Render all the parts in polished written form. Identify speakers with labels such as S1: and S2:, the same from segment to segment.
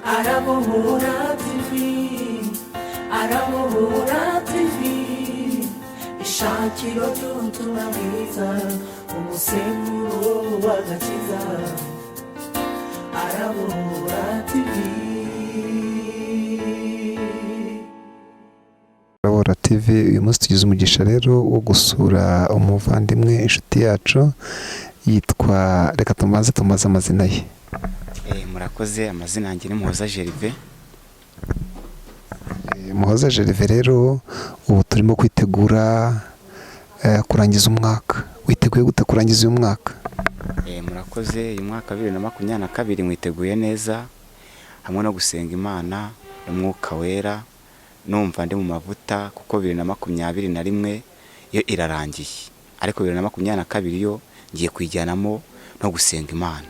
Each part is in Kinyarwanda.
S1: Arabohora TV, Arabohora TV, ishakiro ry'ubutumwa bwiza, umusemburo w'agakiza. Arabohora TV.
S2: Arabora TV, uyu munsi tugize umugisha rero wo gusura umuvandimwe, inshuti yacu, yitwa, reka tumaze tumaze amazina ye.
S3: Murakoze, amazina yanjye ni Muhoza Gervais.
S2: Muhoza Gervais rero, ubu turimo kwitegura kurangiza umwaka. Witeguye gute kurangiza uyu mwaka?
S3: Murakoze, uyu mwaka wa 2022 mwiteguye neza hamwe no gusenga Imana n'Umwuka Wera, numva ndi mu mavuta, kuko 2021 yo irarangiye, ariko 2022 yo ngiye kuyijyanamo no gusenga Imana.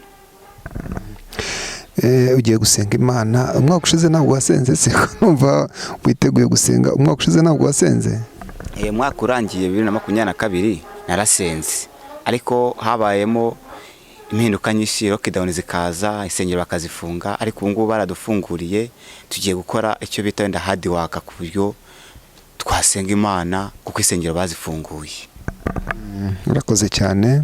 S2: Ugiye gusenga Imana. Umwaka ushize ntabwo wasenze se? Numva witeguye gusenga, umwaka ushize ntabwo wasenze?
S3: Umwaka urangiye 2022 narasenze, ariko habayemo impinduka nyinshi, lockdown zikaza, insengero bakazifunga, ariko ubu ngubu baradufunguriye, tugiye gukora icyo bita wenda hard work ku buryo twasenga Imana, kuko insengero bazifunguye.
S2: Urakoze cyane.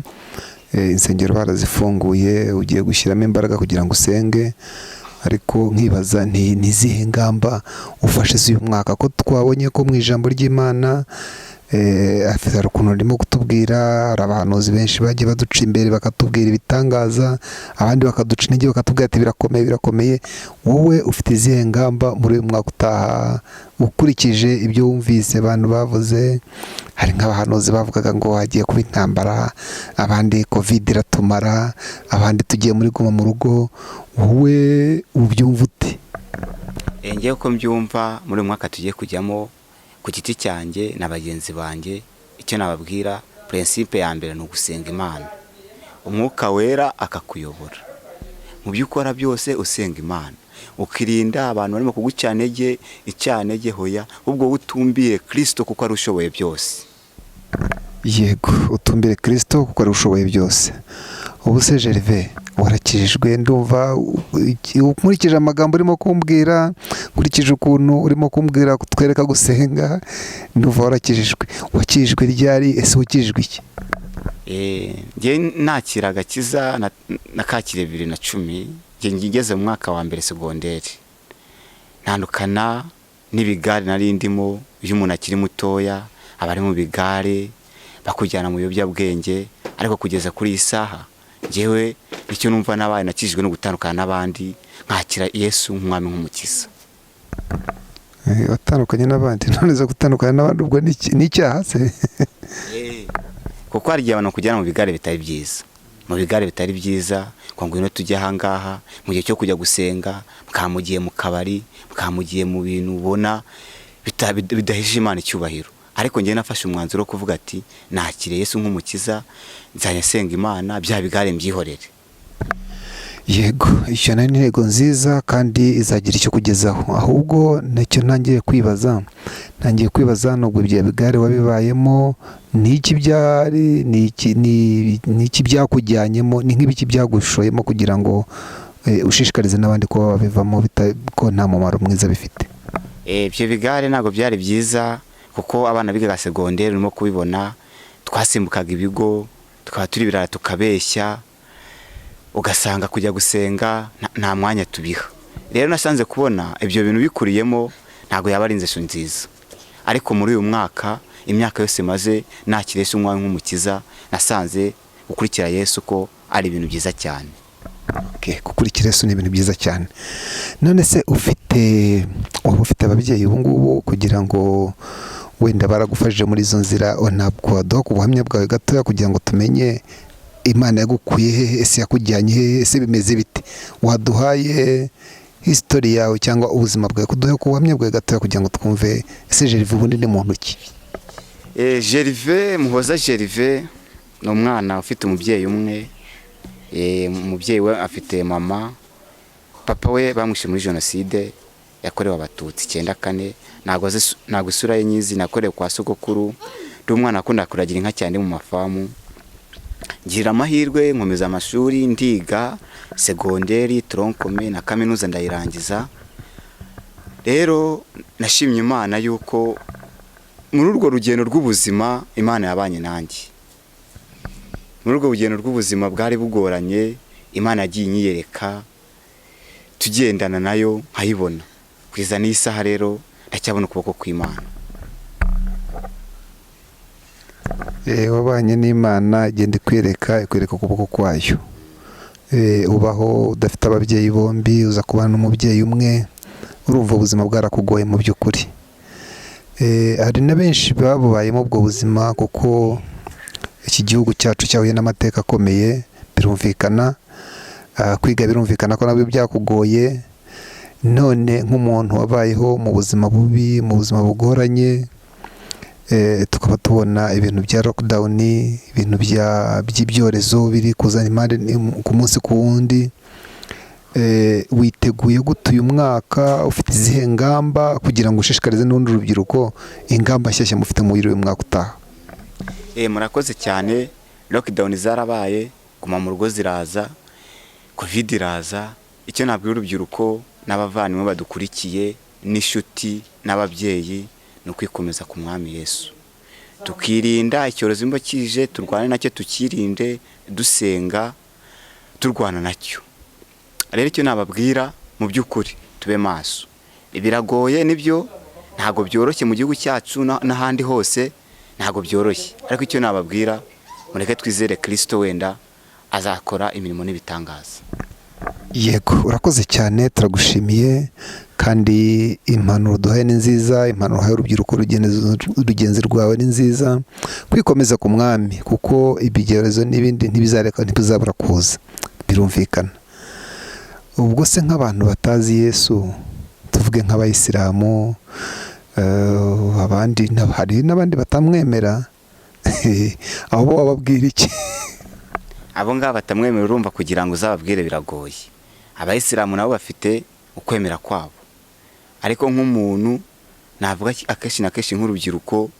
S2: Insengero barazifunguye, ugiye gushyiramo imbaraga kugira ngo usenge, ariko nkibaza nti ni izihe ngamba ufashe z'uyu mwaka, ko twabonye ko mu ijambo ry'Imana hari ukuntu ririmo kutubwira, hari abahanuzi benshi bagiye baduca imbere bakatubwira ibitangaza, abandi bakaduca intege bakatubwira ati birakomeye, birakomeye. Wowe ufite izihe ngamba muri uyu mwaka utaha ukurikije ibyo wumvise abantu bavuze? Hari nk'abahanuzi bavugaga ngo hagiye kuba intambara, abandi COVID iratumara, abandi tugiye muri guma mu rugo. Wowe ubyumva ute?
S3: Ngewe uko mbyumva, muri uyu mwaka tugiye kujyamo, ku giti cyanjye na bagenzi banjye, icyo nababwira, principe ya mbere ni ugusenga Imana, Umwuka Wera akakuyobora mu byo ukora byose, usenga Imana, ukirinda abantu barimo kuguca intege, icantege hoya, ubwo utumbiye Kirisito kuko ari ushoboye byose.
S2: Yego, utumbire Kirisito kuko ari ushoboye byose. Ubu se Gervais, warakijijwe? Ndumva nkurikije amagambo urimo kumbwira, nkurikije ukuntu urimo kumbwira kutwereka gusenga, ndumva warakijijwe. Wakijijwe ryari? Ese wakijijwe iki?
S3: Njye nakira agakiza nakakiriye 2010, njye ngeze mu mwaka wa mbere segonderi, ntandukana n'ibigare nari ndimo. Iyo umuntu akiri mutoya aba ari mu bigare, bakujyana mu biyobyabwenge, ariko kugeza kuri iyi saha njyewe icyo numva nabaye nakijijwe no gutandukana n'abandi, nkakira Yesu nk'umwami, nk'umukiza.
S2: Watandukanye n'abandi? None zo gutandukana n'abandi ubwo ni icyaha se?
S3: Kuko hari igihe abantu bakujyana mu bigare bitari byiza, mu bigare bitari byiza, ngo ngwino tujye ahangaha, mu gihe cyo kujya gusenga mugiye mu kabari, mugiye mu bintu ubona bidahesha Imana icyubahiro. Ariko njyewe nafashe umwanzuro wo kuvuga ati nakire Yesu nk'umukiza, nzajya nsenga Imana, bya bigare mbyihorere.
S2: Yego, icyo nayo ni intego nziza kandi izagira icyo kugezaho. Ahubwo nicyo ntangiye kwibaza nubwo ibyo bigare wabibayemo, ni iki byari, ni iki byakujyanyemo, ni nk'ibiki byagushoyemo kugira ngo ushishikarize n'abandi kuba babivamo, ko nta mumaro mwiza bifite?
S3: Ibyo bigare ntabwo byari byiza, kuko abana bigaga segonderi, urimo kubibona, twasimbukaga ibigo, tukaba turi ibirara, tukabeshya, ugasanga kujya gusenga nta mwanya tubiha. Rero nasanze kubona ibyo bintu bikuriyemo ntabwo yaba ari ingeso nziza. Ariko muri uyu mwaka, imyaka yose maze nakira Yesu nk'umwami nk'umukiza, nasanze gukurikira Yesu ko ari ibintu byiza cyane.
S2: Okay, gukurikira Yesu ni ibintu byiza cyane. None se ufite, waba ufite ababyeyi ubu ngubu, kugira ngo wenda baragufashije muri izo nzira? Ntabwo waduha ku buhamya bwawe gatoya kugira ngo tumenye Imana yagukuye hehe, ese yakujyanye hehe, ese bimeze bite? Waduhaye history yawe cyangwa ubuzima bwawe, kuduha ku buhamya bwawe gatoya kugira ngo twumve ese Gervais ubundi ni muntu ki?
S3: Gervais Muhoza Gervais ni umwana ufite umubyeyi umwe. Umubyeyi we afite mama, papa we bamwishe muri Jenoside yakorewe Abatutsi 94. Ntabwo isura ye nyizi, nakorewe kwa sogokuru. Ndi umwana akunda kuragira inka cyane mu mafamu. Ngira amahirwe nkomeza amashuri, ndiga segonderi, tronc commun na kaminuza ndayirangiza. Rero nashimye Imana yuko muri urwo rugendo rw'ubuzima Imana yabanye nanjye. Muri urwo rugendo rw'ubuzima bwari bugoranye, Imana yagiye inyiyereka, tugendana nayo nkayibona. Kugeza n'iyi saha rero ndacyabona ukuboko kw'Imana.
S2: Wabanye n'Imana igenda ikwereka, ikwereka ukuboko kwayo. Ubaho udafite ababyeyi bombi, uza kubana n'umubyeyi umwe, urumva ubuzima bwarakugoye mu by'ukuri. Hari na benshi babubayemo ubwo buzima kuko iki gihugu cyacu cyahuye n'amateka akomeye, birumvikana. Kwiga birumvikana ko nabyo byakugoye, none nk'umuntu wabayeho mu buzima bubi, mu buzima bugoranye, tukaba tubona ibintu bya lockdown, ibintu by'ibyorezo biri kuzana impande ku munsi ku wundi. Witeguye gute uyu mwaka? Ufite izihe ngamba kugira ngo ushishikarize n'urundi rubyiruko ingamba nshyashya mufite muri uyu mwaka utaha?
S3: Murakoze cyane. Lockdown zarabaye, guma mu rugo ziraza, Covid iraza. Icyo nabwira urubyiruko n'abavandimwe badukurikiye n'inshuti n'ababyeyi ni ukwikomeza ku Mwami Yesu, tukirinda icyorezo imbo kije, turwane nacyo, tukirinde dusenga, turwana nacyo. Rero icyo nababwira mu by'ukuri, tube maso. Biragoye nibyo, ntabwo byoroshye mu gihugu cyacu n'ahandi hose ntabwo byoroshye, ariko icyo nababwira, mureke twizere Kirisito, wenda azakora imirimo n'ibitangaza.
S2: Yego, urakoze cyane, turagushimiye, kandi impanuro duhaye ni nziza, impanuro uhaye urubyiruko rugenzi rwawe ni nziza, kwikomeza ku Mwami kuko ibigeragezo n'ibindi ntibizareka, ntibizabura kuza, birumvikana. Ubwo se nk'abantu batazi Yesu, tuvuge nk'abayisilamu, abandi, hari n'abandi batamwemera, abo bo wababwira iki?
S3: Abo ngabo batamwemera, urumva kugira ngo uzababwire biragoye. Abayisilamu nabo bafite ukwemera kwabo, ariko nk'umuntu navuga akenshi na kenshi nk'urubyiruko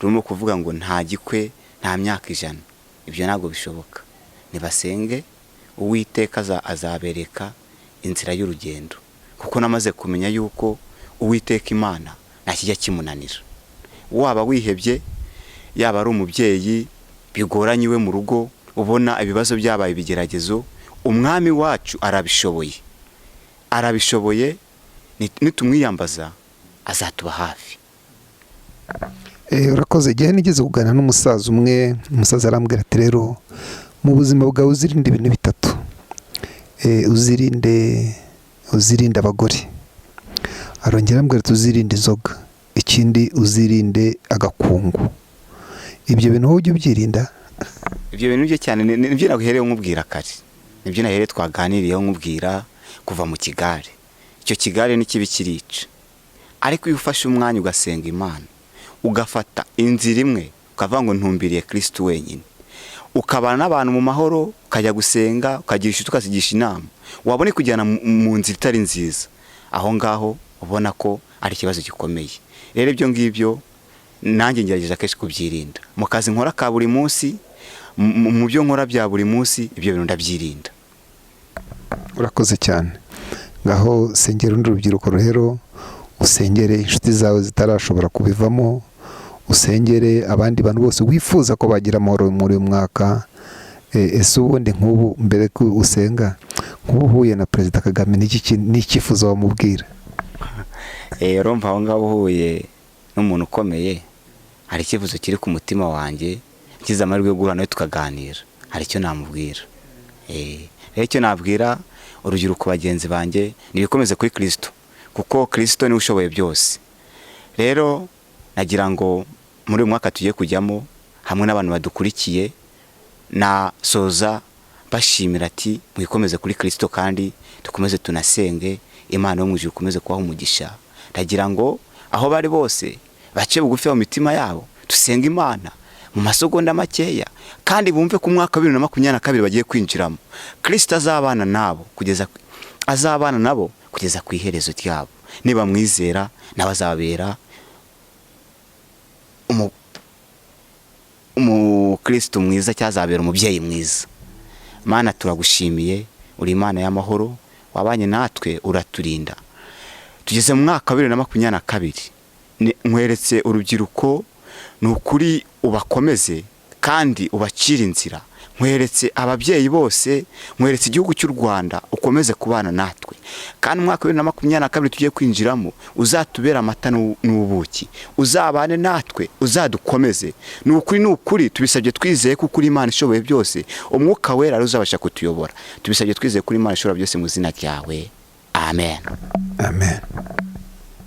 S3: rurimo kuvuga ngo nta gikwe, nta myaka 100, ibyo ntabwo bishoboka. Nibasenge Uwiteka azabereka inzira y'urugendo, kuko namaze kumenya yuko Uwiteka Imana nta kijya kimunanira. Waba wihebye, yaba ari umubyeyi bigoranye iwe mu rugo, ubona ibibazo byabaye ibigeragezo, Umwami wacu arabishoboye, arabishoboye. Nitumwiyambaza azatuba hafi.
S2: Urakoze. Igihe nigeze kuganira n'umusaza umwe, umusaza arambwira ati rero mu buzima bwawe uzirinde ibintu bitatu. Uzirinde abagore. Arongera arambwira ati uzirinde inzoga, ikindi uzirinde agakungu. Ibyo bintu wowe ujya ubyirinda?
S3: Ibyo bintu byo cyane nibyo naguhereyeho nkubwira kare, nibyo nahereye twaganiriyeho nkubwira kuva mu kigare. Icyo kigare ni kibi, kirica, ariko iyo ufashe umwanya ugasenga Imana, ugafata inzira imwe, ukavuga ngo ntumbiriye Kristo wenyine, ukabana n'abantu mu mahoro, ukajya gusenga, ukagira inshuti, ukazigisha inama, wabona ikujyana mu nzira itari nziza, aho ngaho ubona ko ari ikibazo gikomeye. Rero ibyo ngibyo nanjye ngerageza kenshi kubyirinda mu kazi nkora ka buri munsi, mu byo nkora bya buri munsi, ibyo bintu ndabyirinda.
S2: Urakoze cyane. Ngaho sengera urundi rubyiruko rero, usengere inshuti zawe zitarashobora kubivamo, usengere abandi bantu bose wifuza ko bagira amahoro muri uyu mwaka. Ese ubundi nk'ubu mbere ko usenga, nk'ubu uhuye na Perezida Kagame, ni icyifuzo wamubwira?
S3: Urumva aho ngaho uhuye n'umuntu ukomeye, hari icyifuzo kiri ku mutima wanjye, ngize amahirwe yo guhura nawe tukaganira, hari icyo namubwira. Rero icyo nabwira urubyiruko bagenzi banjye, nibikomeze kuri Kristo, kuko Kristo niwe ushoboye byose. Rero nagira ngo muri uyu mwaka tugiye kujyamo hamwe n'abantu badukurikiye, nasoza bashimira ati mwikomeze kuri Kristo, kandi dukomeze tunasenge Imana yo mu ijuru ikomeze kubaha umugisha. Ndagira ngo aho bari bose bace bugufi mu mitima yabo, dusenge Imana mu masegonda makeya, kandi bumve ko umwaka wa 2022 bagiye kwinjiramo Kristo azabana nabo kugeza azabana nabo kugeza ku iherezo ryabo. Niba mwizera nawe azababera umukristo mwiza cyangwa azabera umubyeyi mwiza. Mana, turagushimiye, uri Imana y'amahoro, wabanye natwe uraturinda. Tugeze mu mwaka wa 2022. Nkweretse urubyiruko, ni ukuri ubakomeze kandi ubacire inzira. Nkweretse ababyeyi bose, nkweretse igihugu cy'u Rwanda, ukomeze kubana natwe. Kandi umwaka wa 2022 tugiye kwinjiramo uzatubere amata n'ubuki, uzabane natwe, uzadukomeze. Ni ukuri, ni ukuri, tubisabye twizeye ko uri Imana ishoboye byose, Umwuka Wera ari uzabasha kutuyobora. Tubisabye twizeye ko uri Imana ishobora byose, mu izina ryawe, amen.
S2: Amen.